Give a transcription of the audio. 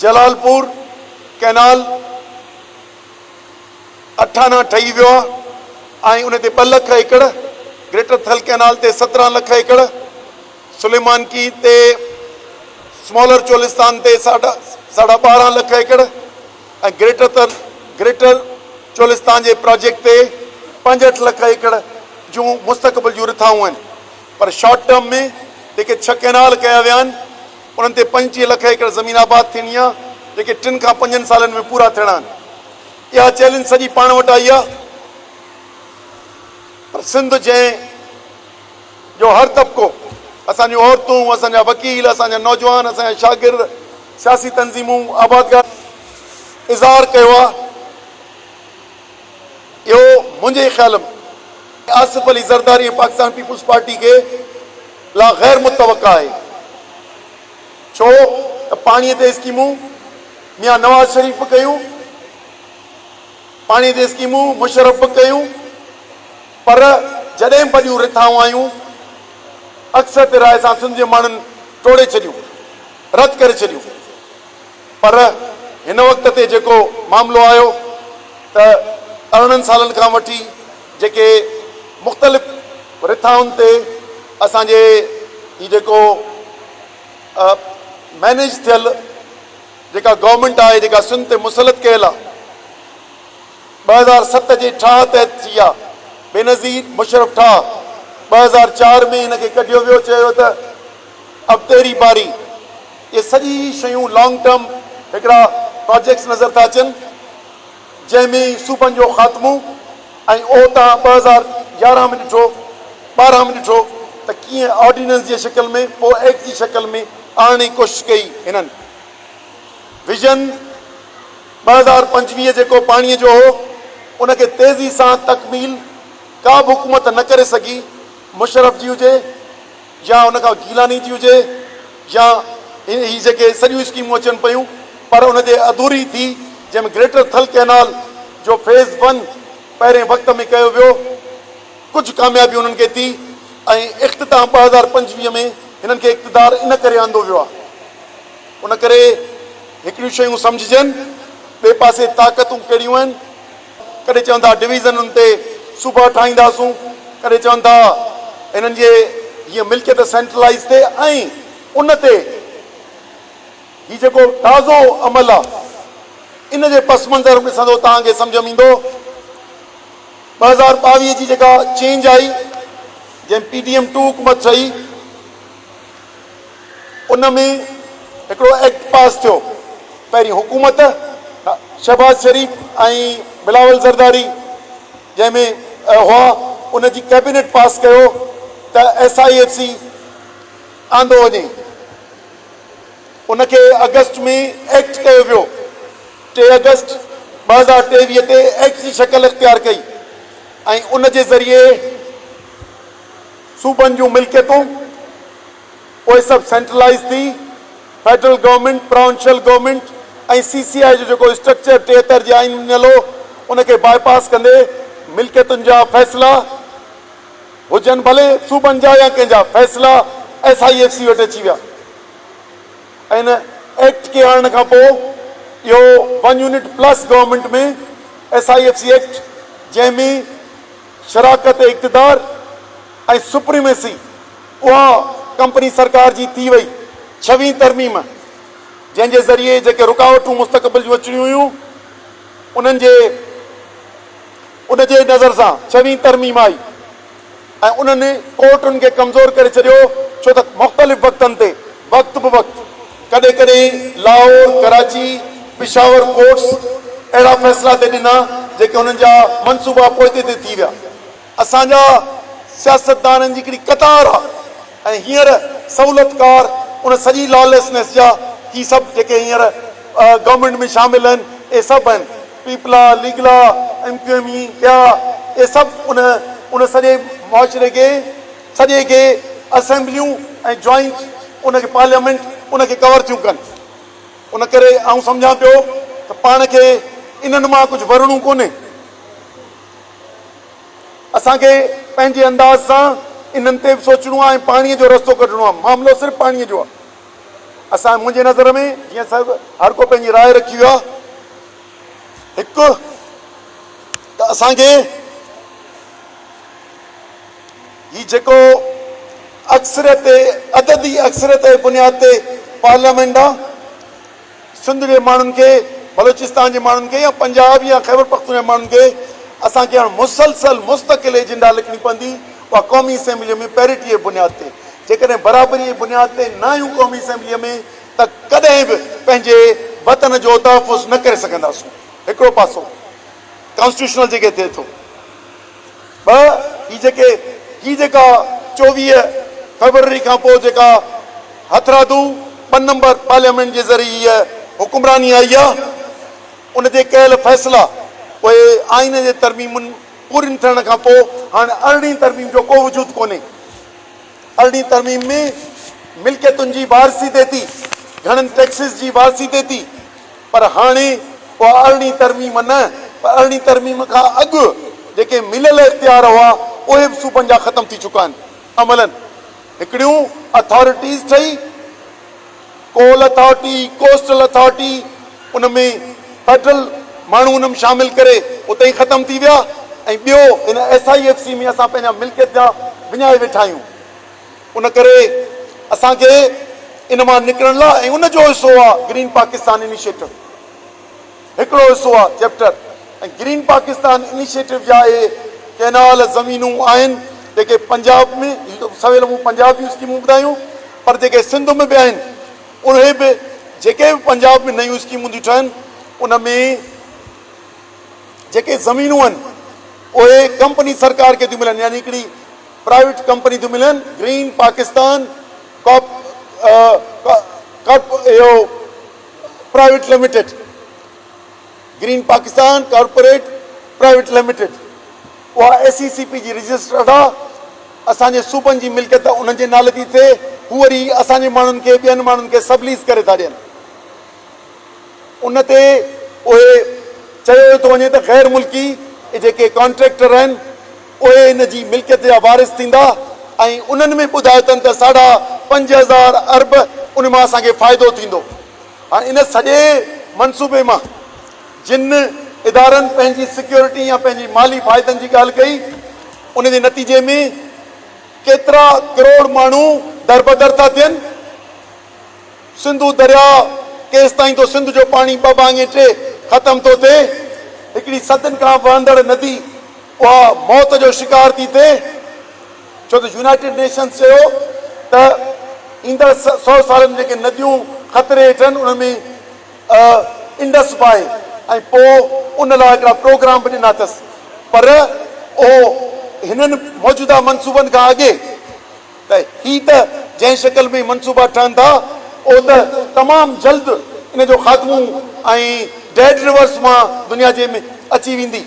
جلال پور ڪئنال اٺ آنا ٺهي ويو آهي ۽ ان تي ٻه لک ايڪڙ، گريٽر ٿل ڪئنال تي 17 لک ايڪڙ، سليمانڪي تي سمالر چولستان تي 12.5 لک ايڪڙ ۽ گريٽر چولستان جي پراجيڪٽ تي 65 لک ايڪڙ جون مستقبل جون رٿائون آهن پر شارٽ ٽرم ۾ جيڪي ڇهه ڪئنال ڪيا ويا آهن انهن تي 35 لک ايڪڙ زمين آباد ٿيڻي آهي جيڪي ٽن کان پنجن سالن ۾ پورا ٿيڻا آهن. اها چئلينج سڄي پاڻ وٽ آئي آهي پر سنڌ جنهن جو هر طبقو، اسان جون عورتون، اسان جا وڪيل، اسان جا نوجوان، اسان جا شاگرد، سياسي تنظيمون، آبادگار اظهار ڪيو آهي اهو منهنجي خيال ۾ آصف علي زرداري ۽ پاڪستان پيپلز پارٽي کي لا غير متوقع آهي ڇو ته پاڻي تي اسڪيمون ميان نواز شريف به ڪيون، پاڻي تي اسڪيمون مشرف به ڪيون پر جڏهن به وڏيون رٿائون آيون اڪثريت راء سان سنڌ جي ماڻهن ٽوڙي ڇڏيون، رد ڪري ڇڏيون پر هن وقت تي جيڪو معاملو آيو ته 18 سالن کان وٺي جيڪي مختلف رٿائن تي اسان جي هي جيڪو مئنيج ٿيل جيڪا گورنمينٽ آهي جيڪا سنڌ تي مسلط ڪيل آهي 2007 جي ٺاهه تحت ٿي آهي بينظير مشرف ٺاهه 2004 ۾ هن کي ڪڍيو ويو چيو ويو ته اب تيري باري اهي سڄي شيون لانگ ٽرم هڪڙا پراجيڪٽس نظر ٿا اچن جنهن ۾ صوبن جو خاتمو ۽ اهو توهان 2011 ۾ ڏٺو، 12 ۾ ڏٺو ته ڪيئن آرڊيننس جي شڪل ۾ پوء ايڪٽ جي شڪل ۾ آڻڻ جي ڪوشش ڪئي هنن. ويزن 2025 جيڪو پاڻي جو هو ان کي تيزي سان تڪميل ڪا به حڪومت نه ڪري سگهي، مشرف جي هجي يا ان کان گيلاني جي هجي يا هي جيڪي سڄيون اسڪيمون اچن پيون پر ان جي اڌوري ٿي جنهن ۾ گريٽر ٿل ڪئنال جو فيز ون پهرين وقت ۾ ڪيو ويو ڪجهه ڪاميابي انهن کي ٿي ۽ اختتام 2025 ۾ هنن کي اقتدار ان ڪري آندو ويو آهي ان ڪري هڪڙيون شيون سمجهجن ٻئي پاسي طاقتون ڪهڙيون آهن ڪڏهن چون ٿا ڊويزنن تي صوبا ٺاهينداسون، ڪڏهن چون ٿا هنن جي هيء ملڪيت سينٽرلائيز ٿئي ۽ ان تي هي جيڪو تازو عمل آ ان جي پس منظر ڏسندو توهان کي سمجهه ۾ ايندو 2022 جي جيڪا چينج آئي جنهن پي ڊي ايم ٽو حڪومت ٺهي ان ۾ هڪڙو ايڪٽ پاس ٿيو، پهرين حڪومت شهباز شريف ۽ بلاول زرداري جنهن ۾ هئا ان جي ڪيبينيٽ پاس ڪيو ته ايس I F C آندو وڃي، ان کي آگسٽ ۾ ايڪٽ ڪيو ويو، 3 آگسٽ 2023 تي ايڪٽ جي شڪل اختيار ڪئي ۽ ان جي ذريعي صوبن جون ملڪيتون اهي سڀ سينٽرلائيز ٿي federal government, provincial government ۽ C C I جو جيڪو اسٽرڪچر 73 جي آئين ۾ ڏنل هو ان کي باء پاس ڪندي ملڪيتن جا فيصلا هجن ڀلي صوبن جا يا ڪنهن جا فيصلا ايس I F C وٽ اچي ويا ۽ ان ايڪٽ کي آڻڻ کان پوء اهو one unit plus government ۾ S I F C act جنهن ۾ شراڪت اقتدار ۽ سپريميسي اها ڪمپني سرڪار جي ٿي وئي. ڇويهين ترميم جنهن جي ذريعي جيڪي رڪاوٽون مستقبل جون اچڻيون هيون انهن جي ان جي نظر سان ڇويهين ترميم آئي ۽ انهن ڪورٽن کي ڪمزور ڪري ڇڏيو ڇو ته مختلف وقتن تي وقت به وقت ڪڏهن ڪڏهن لاهور، ڪراچي، پشاور ڪورٽس اهڙا فيصلا ٿي ڏنا جيڪي انهن جا منصوبا پوئتي تي ٿي ويا. اسان جا سياستدانن جي هڪڙي قطار آ ۽ هينئر سهولتڪار ان سڄي لاليسنيس جا هي سڀ جيڪي هينئر گورنمينٽ ۾ شامل آهن اهي سڀ آهن پيپلا، ليگلا، ايم ڪيو ايم اي ٻيا اهي سڀ ان ان سڄي معاشري کي سڄي کي اسيمبليون ۽ جوائنٽ ان کي پارليامينٽ ان کي ڪور ٿيون ڪن ان ڪري آئون سمجهان پيو ته پاڻ کي انهن مان ڪجهه ورڻو ڪونهي. اسان کي پنهنجي انداز سان انهن تي به سوچڻو آهي ۽ پاڻي جو رستو ڪڍڻو آهي. معاملو صرف پاڻي جو آهي. اسان منهنجي نظر ۾ جيئن سڀ هر ڪو پنهنجي راء رکي ويو آهي هڪ ته اسان کي هي جيڪو اڪثريت عددي اڪثريت جي بنياد تي پارليامينٽ آ سنڌ جي ماڻهن کي بلوچستان جي ماڻهن کي يا پنجاب يا خيبر پختون جي ماڻهن کي اسان کي هاڻ مسلسل مستقل ايجنڊا لکڻي پوندي اها قومي اسيمبلي ۾ پيرٽي جي بنياد تي جيڪڏهن برابري جي بنياد تي نه آيون قومي اسيمبلي ۾ ته ڪڏهن به پنهنجي وطن جو تحفظ نه ڪري سگهنداسون هڪڙو پاسو ڪانسٽيٽيوشنل جيڪي ٿئي ٿو ٻه هي جيڪي هي جيڪا 24 فيبروري کان پوء جيڪا هٿرادو ٻه نمبر پارليامينٽ جي ذريعي هيء حڪمراني آئي آ ان تي ڪيل فيصلا اهي آئين جي ترميمن پورين ٿيڻ کان پوء هاڻ ارڙهين ترميم جو ڪو وجود ڪونهي. ارڙهين ترميم ۾ ملڪيتن جي وارثي ٿئي ٿي، گهڻن ٽيڪسز جي وارثي ٿئي ٿي پر هاڻي اها ارڙهين ترميم نه پر ارڙهين ترميم کان اڳ جيڪي مليل اختيار هئا اهي به صوبن جا ختم ٿي چڪا آهن. عملاً هڪڙيون اٿارٽيز ٺهي، ڪول اٿارٽي، ڪوسٽل اٿارٽي، ان ۾ فيڊرل ماڻهو ان ۾ شامل ڪري اتي ئي ختم ٿي ويا ۽ ٻيو هن ايس I F C ۾ اسان پنهنجا ملڪيت جا وڃائي ويٺا آهيون ان ڪري اسان کي ان مان نڪرڻ لاء ۽ ان جو حصو آهي گرين پاڪستان انيشيٽو هڪڙو حصو آهي چيپٽر ۽ گرين پاڪستان انيشيٽو جا اهي ڪئنال زمينون آهن جيڪي پنجاب ۾ سويل مون پنجاب جون اسڪيمون ٻڌايون پر جيڪي سنڌ ۾ به آهن اهي به جيڪي به پنجاب ۾ نيون اسڪيمون ٿيون ٺهن ان ۾ جيڪي زمينون آهن اهي ڪمپني سرڪار کي ٿيون ملن يعني هڪڙي پرائيويٽ ڪمپني ٿيون ملن گرين پاڪستان ڪارپ ڪارپ اهو private limited green Pakistan corporate private limited اها ايس اي سي پي جي رجسٽرڊ آ اسان جي صوبن جي ملڪيت انهن جي نالي ٿي ٿئي هو وري اسان جي ماڻهن کي ٻين ماڻهن کي سب ليز ڪري ٿا ڏين ان تي اهي چيو ٿو وڃي ته غير ملڪي جيڪي ڪانٽريڪٽر آهن اهي ان جي ملڪيت جا وارث ٿيندا ۽ انهن ۾ ٻڌايو اٿن ته ساڍا 5000 ارب ان مان اسان کي فائدو ٿيندو. هاڻي ان سڄي منصوبي مان جن ادارن پنهنجي سيڪيورٽي يا پنهنجي مالي فائدن جي ڳالهه ڪئي ان جي نتيجي ۾ ڪيترا ڪروڙ ماڻهو دربدر ٿا ٿين. سنڌو درياء ڪيستائين ٿو سنڌ جو پاڻي ٻه ڀاڱي ٽي ختم ٿو ٿئي. هڪڙي صدين کان وهندڙ ندي اها موت جو شڪار ٿي ٿئي. ڇو ته يونائيٽيڊ نيشنز چيو ته ايندڙ 100 سالن ۾ جيڪي نديون خطري هيٺ آهن انهن ۾ انڊس به آهي ۽ پوء ان لاء هڪڙا پروگرام به ڏنا اٿس پر اهو هنن موجوده منصوبن کان اڳي ته هي ته جنهن شڪل ۾ منصوبا ٺهن ٿا اهو ته تمام جلد ان جو خاتمو ۽ ڊيڊ ريورس مان دنيا جي ۾ اچي ويندي.